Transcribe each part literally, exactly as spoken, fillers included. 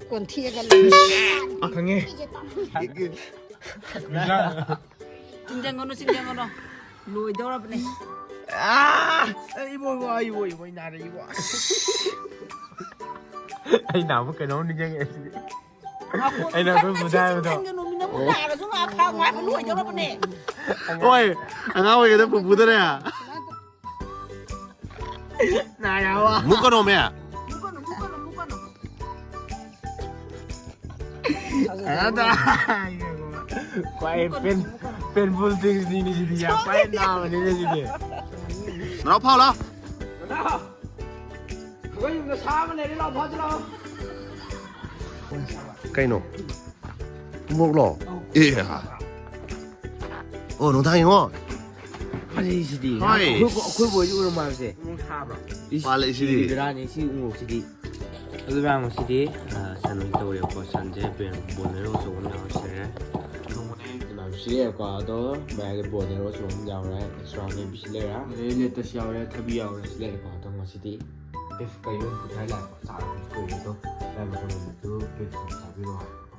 ꯀꯣꯟꯊꯦꯛꯑꯒ ꯂꯩ꯫ ꯈꯪꯉꯦ꯫ ꯆꯤꯡꯖꯪꯒꯅꯨ, ꯆꯤꯡꯖꯪꯒꯅꯨ꯫ ꯂꯣꯏꯗꯧꯔꯕꯅꯦ꯫ ꯑꯥ! ꯑꯩ ꯏꯕꯣ, ꯏꯕꯣ, ꯑꯩ ꯏꯕꯣ, ꯏꯕꯣ, ꯑꯩ ꯅꯥꯔꯦ, ꯏꯕꯣ꯫ ꯑꯩ ꯅꯍꯥꯟꯃꯨꯛ ꯀꯩꯅꯣꯝ ꯅꯤꯡꯁꯤꯡꯉꯦ ꯁꯤꯗꯤ꯫ ꯑꯩꯅ ꯑꯩꯈꯣꯏ ꯄꯨꯗ ꯍꯥꯏꯕꯗꯣ꯫ ꯆꯤꯡꯖꯪꯒꯅꯨ, ꯃꯤ ꯅꯪꯕꯨ ꯅꯥꯔꯁꯨ ꯉꯥ ꯐꯥ ꯉꯥꯏꯕ ꯂꯣꯏꯗꯧꯔꯕꯅꯦ꯫ ꯍꯣꯏ, ꯑꯉꯥꯡ ꯑꯣꯏꯔꯤꯉꯩꯗ ꯄꯨꯄꯨꯗꯅꯦ꯫ ꯅꯥꯏ ꯍꯥꯏꯕ꯫ ꯃꯨꯛꯀꯅꯣꯃꯦ꯫ ꯃꯨꯛꯀꯅꯨ, ꯃꯨꯛꯀꯅꯨ, ꯃꯨꯛꯀꯅꯨ꯫ ꯑꯗ꯫ ꯈ꯭ꯋꯥꯏ ꯄꯦꯟ-, painful things ꯅꯤꯅꯦ ꯁꯤꯗꯤ, ꯌꯥꯝ ꯈ꯭ꯋꯥꯏ ꯅꯥꯕꯅꯤꯅꯦ ꯁꯤꯗꯤ꯫ ꯂꯥꯎ, ꯐꯥꯎ ꯂꯥꯎ꯫ ꯑꯩꯈꯣꯏ ꯌꯨꯝꯗ ꯁꯥ ꯑꯃ ꯂꯩꯔꯦ, ꯂꯥꯎ, ꯐꯥꯎ ꯂꯥꯎ꯫ ꯀꯩꯅꯣ? ꯈꯣꯡꯎꯞꯂꯣ? ꯑꯦ꯫ ꯑꯣ, ꯅꯨꯡꯗꯥꯡ ꯌꯦꯡꯉꯣ꯫ ꯐꯖꯩꯁꯤꯗꯤ꯫ ꯍꯣꯏ꯫ ꯑꯩꯈꯣꯏ, ꯑꯩꯈꯣꯏ ꯕꯣꯏꯁꯤ ꯎꯔ ꯃꯥꯜꯂꯁꯦ꯫ ꯏꯁ, ꯄꯥꯜꯂꯛꯏꯁꯤꯗꯤ꯫ ꯁꯤꯗꯤ ꯕꯦꯔꯥꯅꯤ, ꯁꯤ ꯎꯉꯧꯁꯤꯗꯤ꯫ ꯑꯗꯨ ꯃꯌꯥꯝ ꯉꯁꯤꯗꯤ, ꯑ, ꯁꯟ ꯑꯣꯏꯅ ꯇꯧꯔꯦꯕꯀꯣ꯫ ꯁꯟꯁꯦ ꯕꯣꯟ ꯃꯦꯔꯣ ꯑꯆꯧꯕ ꯑꯃ ꯌꯥꯎꯔ ꯁꯤꯔꯦ꯫ ꯃꯌꯥꯝ ꯁꯤꯔꯦꯕꯀꯣ꯫ ꯑꯗꯣ ꯃꯌꯥꯏꯗ ꯕꯣꯟ ꯃꯦꯔꯣ ꯑꯆꯧꯕ ꯑꯃ ꯌꯥꯎꯔꯦ꯫ ꯑꯦꯛꯁꯇ꯭ꯔꯥ ꯂꯩꯕꯁꯤ ꯂꯩꯔꯦ꯫ ꯑꯗꯩ ꯂꯦꯇꯁ ꯌꯥꯎꯔꯦ, ꯊꯕꯤ ꯌꯥꯎꯔꯦ꯫ ꯁꯤ ꯂꯩꯔꯦꯀꯣ꯫ ꯑꯗꯣ ꯉꯁꯤꯗꯤ ꯕꯤꯐ ꯀꯩꯔꯣꯝ ꯄꯨꯊꯔ ꯂꯥꯛꯑꯦꯀꯣ꯫ ꯆꯥꯔꯕꯁꯨ ꯀꯨꯏꯔꯦ꯫ ꯑꯗꯣ ꯃꯌꯥꯝ ꯃꯊꯪ ꯅꯨꯃꯤꯠꯇꯨ ꯕꯤꯐ ꯑꯗꯨꯝ ꯆꯥꯕꯤꯔꯣ ꯍꯥꯏꯕꯀꯣ꯫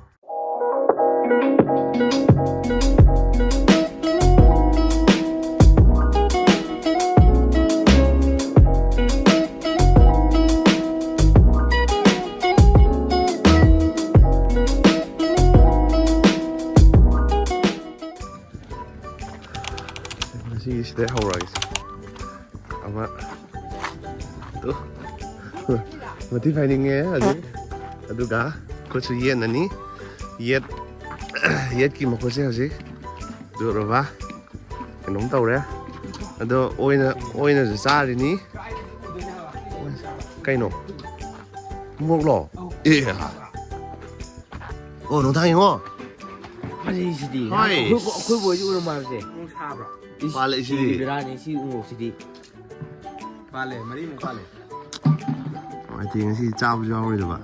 ꯉꯁꯤꯒꯤꯁꯤꯗꯩ ꯍꯧꯔꯒꯦ꯫ ꯑꯃ, ꯇꯨ꯫ ꯃꯊꯤ ꯐꯥꯏꯅꯤꯡꯉꯦ ꯍꯧꯖꯤꯛ꯫ ꯑꯗꯨꯒ ꯈꯨꯠꯁꯨ ꯌꯦꯠꯅꯅꯤ꯫ ꯌꯦꯠ, ꯌꯦꯠꯀꯤ ꯃꯈꯨꯠꯁꯦ ꯍꯧꯖꯤꯛ ꯗꯨꯔꯕ ꯀꯩꯅꯣꯝ ꯇꯧꯔꯦ꯫ ꯑꯗꯣ ꯑꯣꯏꯅ, ꯑꯣꯏꯅꯁꯨ ꯆꯥꯔꯤꯅꯤ꯫ ꯀꯩꯅꯣ? ꯃꯣꯔꯣꯛꯂꯣ? ꯑꯦ꯫ ꯑꯣ, ꯅꯨꯡꯗꯥꯡ ꯌꯦꯡꯉꯣ꯫ ꯐꯖꯩꯁꯤꯗꯤ꯫ ꯍꯣꯏ꯫ ꯑꯩꯈꯣꯏ, ꯑꯩꯈꯣꯏ ꯕꯣꯏꯁꯤ ꯎꯔ ꯃꯥꯜꯂꯁꯦ꯫ ꯏꯁ, ꯄꯥꯜꯂꯛꯏꯁꯤꯗꯤ꯫ ꯁꯤꯗꯤ ꯕꯦꯔꯥꯅꯤ, ꯁꯤ ꯎꯉꯧꯁꯤꯗꯤ꯫ ꯄꯥꯜꯂꯦ, ꯃꯔꯤꯃꯨꯛ ꯄꯥꯜꯂꯦ꯫ ꯅꯨꯡꯉꯥꯏꯇꯦ, ꯉꯁꯤ ꯆꯥꯕꯁꯨ ꯌꯥꯎꯔꯣꯏꯗꯕ꯫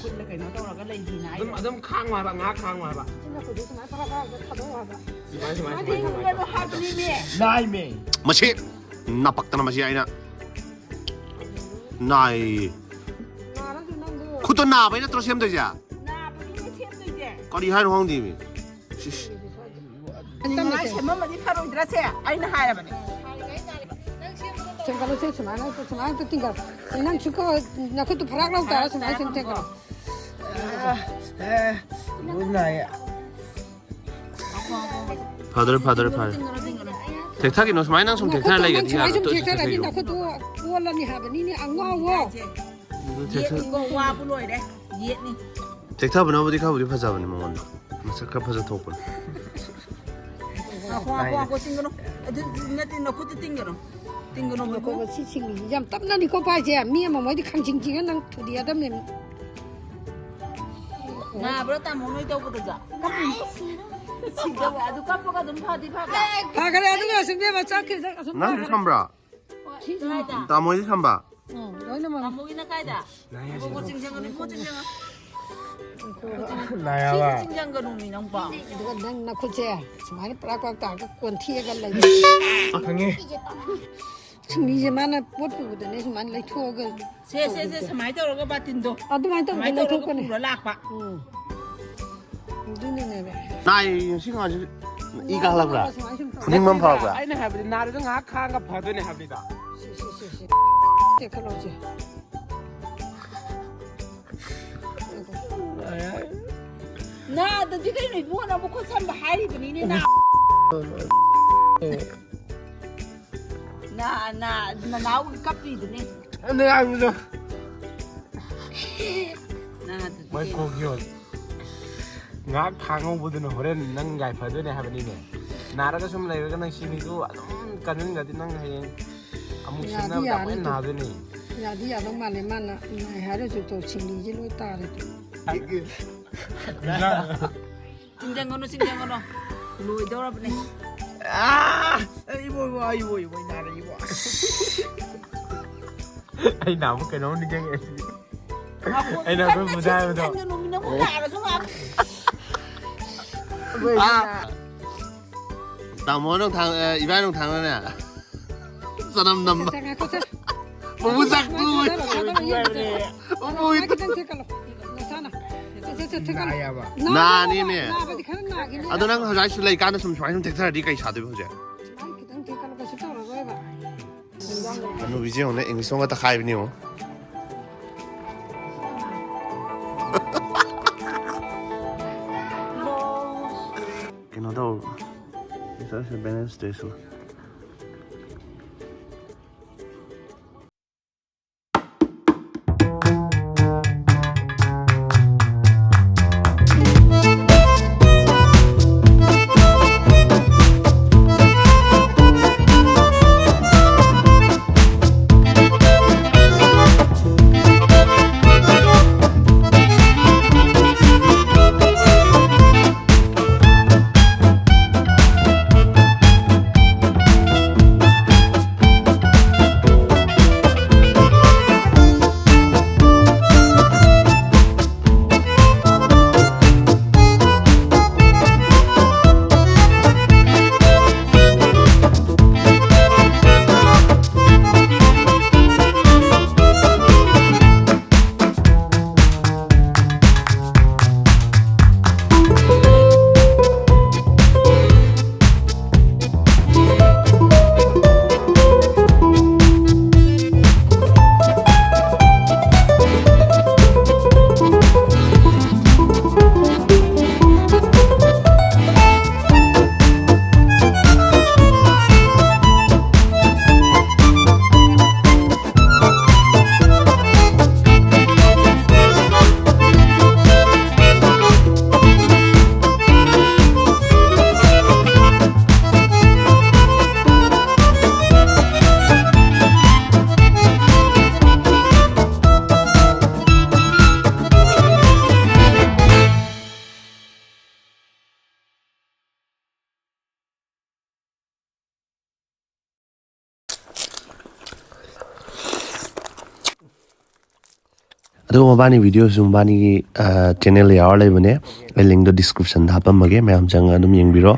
ꯐꯨꯠꯂ ꯀꯩꯅꯣ ꯇꯧꯔꯒ ꯂꯩꯈꯤꯅ ꯑꯗꯨꯝ ꯍꯥꯏꯗꯣ꯫ ꯑꯗꯨꯝ ꯈꯥꯡꯉꯣ ꯍꯥꯏꯕ, ꯉꯥꯏꯍꯥꯛ ꯈꯥꯡꯉꯣ ꯍꯥꯏꯕ꯫ ꯁꯤꯅ ꯈꯨꯗꯤ ꯁꯨꯃꯥꯏꯅ ꯐꯔꯥ ꯐꯔꯥ ꯊꯥꯗꯣꯛꯑꯣ ꯍꯥꯏꯕ꯫ ꯁꯨꯃꯥꯏ, ꯁꯨꯃꯥꯏ, ꯃꯥꯗꯤ ꯁꯨꯃꯥꯏ, ꯁꯨꯃꯥꯏ꯫ ꯍꯤꯡꯒꯅꯨ ꯍꯥꯏꯕꯅꯤꯅꯦ꯫ ꯅꯥꯏꯃꯦ꯫ ꯃꯁꯤ ꯅꯥꯄꯛꯇꯅ ꯃꯁꯤ ꯑꯩꯅ ꯅꯥꯏ꯫ ꯅꯥꯔꯁꯨ ꯅꯪꯕꯨ ꯈꯨꯠꯇꯣ ꯅꯥꯕꯩ ꯅꯠꯇ꯭ꯔꯣ ꯁꯦꯝꯗꯣꯏꯁꯦ? ꯅꯥꯕꯒꯤꯅꯦ ꯁꯦꯝꯗꯣꯏꯁꯦ꯫ ꯀꯔꯤ ꯍꯥꯏꯅꯣ ꯈꯪꯗꯦꯃꯤ꯫ ꯁꯤꯁ꯫ ꯉꯔꯥꯡ ꯁꯦꯝꯃꯝꯃꯗꯤ ꯐꯔꯣꯏꯗ꯭ꯔꯥꯁꯦ? ꯑꯩꯅ ꯍꯥꯏꯔꯕꯅꯦ꯫ ꯊꯦꯡꯒꯠꯂꯨꯁꯦ, ꯁꯨꯃꯥꯏꯅ, ꯁꯨꯃꯥꯏꯅ ꯇꯤꯡꯒꯠ-, ꯅꯪ ꯁꯨꯀꯣ, ꯅꯈꯨꯠꯇꯨ ꯐꯔꯥꯛ ꯂꯥꯎ ꯇꯥꯔ ꯁꯨꯃꯥꯏꯅ ꯁꯨꯝ ꯊꯦꯡꯒꯠꯂꯣ꯫ ꯑꯦ, ꯈꯨꯠ ꯅꯥꯏꯌꯦ꯫ ꯐꯗꯧꯔꯦ, ꯐꯗꯧꯔꯦ, ꯐꯔꯦ꯫ ꯇꯤꯡꯒꯅꯨ, ꯇꯤꯡꯒꯅꯨ, ꯇꯤꯡꯒꯅꯨ꯫ ꯊꯦꯛꯊꯈꯤꯅꯣ, ꯁꯨꯃꯥꯏꯅ ꯅꯪ ꯁꯨꯝ ꯊꯦꯛꯊꯔ ꯅꯈꯨꯠꯇꯣ ꯅꯪ ꯂꯩꯒꯗꯤ ꯁꯨꯃꯥꯏꯅ ꯌꯥꯔꯣꯏ, ꯁꯨꯝ ꯇꯣꯛꯑꯁꯤ, ꯊꯦꯛꯊꯔꯗꯤ ꯊꯦꯛꯊꯈꯤꯅꯣ꯫ ꯅꯈꯨꯠꯇꯨ ꯑꯣꯜꯂꯅꯤ ꯍꯥꯏꯕꯅꯤꯅꯦ, ꯑꯉꯥꯎꯕꯣ꯫ ꯑꯗꯨ ꯊꯦꯛꯊ-, ꯌꯦꯠꯅꯤꯀꯣ, ꯋꯥꯕꯨ ꯂꯣꯏꯔꯦ꯫ ꯌꯦꯠꯅꯤ꯫ ꯊꯦꯛꯊꯕꯅꯕꯨꯗꯤ ꯈꯔꯕꯨꯗꯤ ꯐꯖꯕꯅꯤ ꯃꯉꯣꯟꯗ꯫ ꯃꯁꯛ ꯈꯔ ꯐꯖ ꯊꯣꯛꯄꯅꯤ꯫ ꯉꯥꯏꯈꯣ, ꯉꯥꯏꯈꯣ, ꯉꯥꯏꯈꯣ, ꯇꯤꯡꯒꯅꯨ꯫ ꯑꯗꯨ ꯅꯠꯇꯦ, ꯅꯈꯨꯠꯇꯨ ꯇꯤꯡꯒꯅꯨ꯫ ꯇꯤꯡꯒꯅꯨ, ꯉꯥꯏꯈꯣ, ꯏꯕꯨꯡꯉꯣ꯫ ꯁꯤ ꯁꯤꯡꯂꯤꯁꯤ ꯌꯥꯝ ꯇꯞꯅꯅꯤꯀꯣ ꯄꯥꯏꯁꯦ꯫ ꯃꯤ ꯑꯃꯃꯩꯗꯤ ꯈꯥꯡꯖꯤꯡ ꯆꯤꯡꯉ ꯅꯪ ꯊꯨꯗꯦꯛꯑꯗꯕꯅꯦ꯫ ꯅꯥꯕ꯭ꯔꯥ ꯇꯥꯃꯣ ꯅꯣꯏ ꯇꯧꯕꯗꯁꯨ? ꯁꯤꯗꯧꯔꯦ꯫ ꯑꯗꯨ ꯀꯞꯄꯒ ꯑꯗꯨꯝ ꯐꯗꯤ ꯐꯕ꯭ꯔꯥ? ꯐꯈ꯭ꯔꯦ, ꯑꯗꯨꯒ ꯑꯁꯨꯝ ꯏꯕꯦꯝꯃ ꯆꯠꯈꯤꯕꯗ ꯑꯁꯨꯝ ꯅꯪꯁꯨ ꯐꯈ꯭ꯔꯦ꯫ ꯁꯝꯕ꯭ꯔꯥ? ꯁꯤ ꯁꯝ-, ꯀꯥꯏꯗ? ꯇꯥꯃꯣꯁꯨ ꯁꯝꯕ? ꯎꯝ, ꯂꯣꯏꯅꯃꯛ꯫ ꯇꯥꯃꯣꯒꯤꯅ ꯀꯥꯏꯗ? ꯅꯥꯏ ꯍꯥꯏꯁꯦ꯫ ꯏꯕꯣꯛ ꯆꯤꯡꯖꯪꯒꯅꯨ, ꯏꯕꯣꯛ ꯆꯤꯡꯖꯪꯒꯅꯨ꯫ ꯅꯥꯏ ꯍꯥꯏꯕ꯫ ꯁꯤꯁꯨ ꯆꯤꯡꯖꯪꯒꯅꯨ ꯃꯤ ꯅꯪꯕꯣ꯫ ꯑꯗꯨꯒ ꯅꯪ ꯅꯈꯨꯠꯁꯦ ꯁꯨꯃꯥꯏꯅ ꯄ꯭ꯔꯥꯛ ꯄ꯭ꯔꯥꯛ ꯇꯥꯔꯒ ꯀꯣꯟꯊꯦꯛꯑꯒ ꯂꯩ꯫ ꯈꯪꯉꯦ꯫ ꯁꯤꯡꯂꯤꯁꯦ ꯃꯥꯅ ꯄꯣꯠ ꯄꯨꯕꯗꯅꯦ ꯁꯨꯃꯥꯏꯅ ꯂꯩꯊꯣꯛꯑꯒ ꯁꯦ, ꯁꯦ, ꯁꯦ, ꯇꯧꯕꯤꯗꯣ꯫ ꯁꯨꯃꯥꯏꯅ ꯇꯧꯔꯒ ꯕꯥꯇꯤꯟꯗꯣ꯫ ꯑꯗꯨꯃꯥꯏꯅ ꯇꯧꯔꯒ ꯁꯨꯃꯥꯏꯅ ꯇꯧꯔꯒ ꯂꯩꯊꯣꯛꯄꯅꯦ꯫ ꯄꯨꯔ ꯂꯥꯛꯄ꯫ ꯎꯝ꯫ ꯑꯗꯨꯅꯅꯦꯕ꯫ ꯅꯥꯏ, ꯉꯁꯤ ꯉꯥꯁꯤ ꯏ ꯀꯥꯈꯠꯂꯛꯄ꯭ꯔꯥ? ꯁꯨꯃꯥꯏꯅ ꯁꯨꯝ ꯇꯧ-, ꯐꯨꯅꯤꯡꯕ ꯑꯃ ꯐꯥꯎꯔꯛꯄ꯭ꯔꯥ? ꯑꯩꯅ ꯍꯥꯏꯕꯗꯤ ꯅꯥꯔꯁꯨ ꯉꯥꯏꯍꯥꯛ ꯈꯥꯡꯉꯒ ꯐꯗꯣꯏꯅꯦ ꯍꯥꯏꯕꯅꯤꯗ꯫ ꯁꯤ, ꯁꯤ, ꯁꯤ, ꯁꯤ꯫ ꯇꯦꯛꯈꯠꯂꯣ, ꯁꯦ꯫ ꯅꯥꯗꯗꯤ ꯀꯩꯅꯣ ꯏꯕꯨꯡꯉꯣ, ꯅꯪꯕꯨ ꯈꯨꯠ ꯁꯝꯕ ꯍꯥꯏꯔꯤꯕꯅꯤꯅꯦ ꯅꯥ꯫ ꯅꯥ, ꯅꯥ, ꯅꯅꯥꯎꯒꯤ ꯀꯞꯄꯤꯗꯨꯅꯤ꯫ ꯑꯗꯨ ꯌꯥꯝꯅ ꯅꯥꯗꯗꯤ ꯃꯣꯏ ꯀꯩꯅꯣ꯫ ꯀꯣꯛ ꯌꯣꯜꯂꯤ꯫ ꯉꯥꯏꯍꯥꯛ ꯈꯥꯡꯍꯧꯕꯗꯨꯅ ꯍꯣꯔꯦꯟ ꯅꯪ ꯌꯥꯏꯐꯗꯣꯏꯅꯦ ꯍꯥꯏꯕꯅꯤꯅꯦ꯫ ꯅꯥꯔꯒ ꯁꯨꯝ ꯂꯩꯔꯒ ꯅꯪ ꯁꯤꯅꯤꯗꯨ ꯑꯗꯨꯝ ꯀꯟꯁꯤꯟꯒ꯭ꯔꯗꯤ ꯅꯪ ꯍꯌꯦꯡ ꯑꯃꯨꯛ ꯌꯥꯗꯤ ꯁꯤꯟꯅꯕꯗ ꯑꯃꯨꯛ ꯌꯥꯅꯤꯗ꯫ ꯍꯦꯟꯅ ꯅꯥꯗꯣꯏꯅꯦ꯫ ꯌꯥꯗꯤ ꯌꯥꯗꯧ ꯃꯥꯜꯂꯦ, ꯃꯥꯅ ꯅꯥꯏ ꯍꯥꯏꯔꯁꯨ ꯇꯣ ꯁꯤꯡꯂꯤꯁꯦ ꯂꯣꯏ ꯇꯥꯔꯦ ꯇꯣ꯫ ꯆꯤꯡꯖꯪꯒꯅꯨ, ꯆꯤꯡꯖꯪꯒꯅꯨ꯫ ꯂꯣꯏꯗꯧꯔꯕꯅꯦ꯫ ꯑꯥ! ꯏꯕꯣ, ꯏꯕꯣ, ꯏꯕꯣ, ꯏꯕꯣ, ꯅꯥꯔꯦ, ꯏꯕꯣ꯫ ꯑꯩ ꯅꯍꯥꯟꯃꯨꯛ ꯀꯩꯅꯣꯝ ꯅꯤꯡꯁꯤꯡꯉꯛꯑꯦ꯫ ꯑꯩꯅ ꯑꯩꯈꯣꯏ ꯄꯨꯗ ꯍꯥꯏꯕꯗꯣ꯫ ꯁꯟꯒ ꯅꯣꯡꯃꯤꯟꯅꯕ ꯀꯥꯔꯁꯨ ꯉꯥꯏꯍꯥꯛ꯫ ꯑꯥ꯫ ꯇꯥꯃꯣ ꯅꯨꯡꯊꯥꯡ, ꯑ, ꯏꯕꯥꯏ ꯅꯨꯡꯊꯥꯡꯗꯅꯦ꯫ ꯆꯅꯝ ꯅꯝꯕ꯫ ꯁꯦ, ꯉꯥꯏꯈꯣ, ꯁꯦ꯫ ꯃꯃꯨ ꯆꯥꯛ ꯇꯨ꯫ ꯊꯥꯗꯔꯣ, ꯊꯥꯗꯔꯣ, ꯌꯦꯡꯒꯦ, ꯁꯦ꯫ ꯃꯃꯨ ꯁꯦ, ꯈꯤꯇꯪ ꯊꯦꯛꯀꯠꯂꯣ꯫ ꯅꯁꯥꯅ꯫ ꯁꯦ, ꯁꯦ, ꯁꯦ, ꯊꯦꯛꯀꯠꯂꯣ꯫ ꯅꯥꯏꯌꯦꯕ꯫ ꯅꯥꯅꯤꯃꯦ꯫ ꯅꯥꯕꯗꯤ ꯈꯔ ꯅꯥꯒꯤꯅꯤ꯫ ꯑꯗꯣ ꯅꯪ ꯍꯧꯖꯤꯛ ꯁꯤ ꯂꯩꯀꯥꯟꯗ ꯁꯨꯝ ꯁꯨꯃꯥꯏꯅ ꯁꯨꯝ ꯊꯦꯛꯊꯔꯗꯤ ꯀꯩ ꯁꯥꯗꯣꯏꯕ ꯍꯧꯖꯤꯛ? ꯈꯤꯇꯪ, ꯈꯤꯇꯪ ꯊꯦꯛꯀꯠꯂꯣ, ꯀꯩꯁꯨ ꯇꯧꯔꯔꯣꯏꯕ꯫ ꯍꯅꯨꯕꯤꯁꯦ ꯌꯦꯡꯉꯨꯅꯦ, ꯏꯪꯂꯤꯁ ꯂꯣꯟꯒ ꯇꯛꯈꯥꯏꯕꯅꯤ ꯌꯦꯡꯉꯨ꯫ ꯀꯩꯅꯣ ꯇꯧ꯫ ꯉꯁꯥꯏꯁꯦ balance ꯇꯧꯁꯜꯂꯣ꯫ ꯑꯗꯨꯒ ꯃꯕꯥꯅꯤ videoꯁꯨ ꯃꯕꯥꯅꯤꯒꯤ ꯆꯦꯅꯦꯜꯗ ꯌꯥꯎꯔ ꯂꯩꯕꯅꯦ꯫ ꯑꯩ linkꯇꯣ descriptionꯗ ꯍꯥꯞꯄꯝꯃꯒꯦ, ꯃꯌꯥꯝ ꯆꯪꯉꯒ ꯑꯗꯨꯝ ꯌꯦꯡꯕꯤꯔꯣ꯫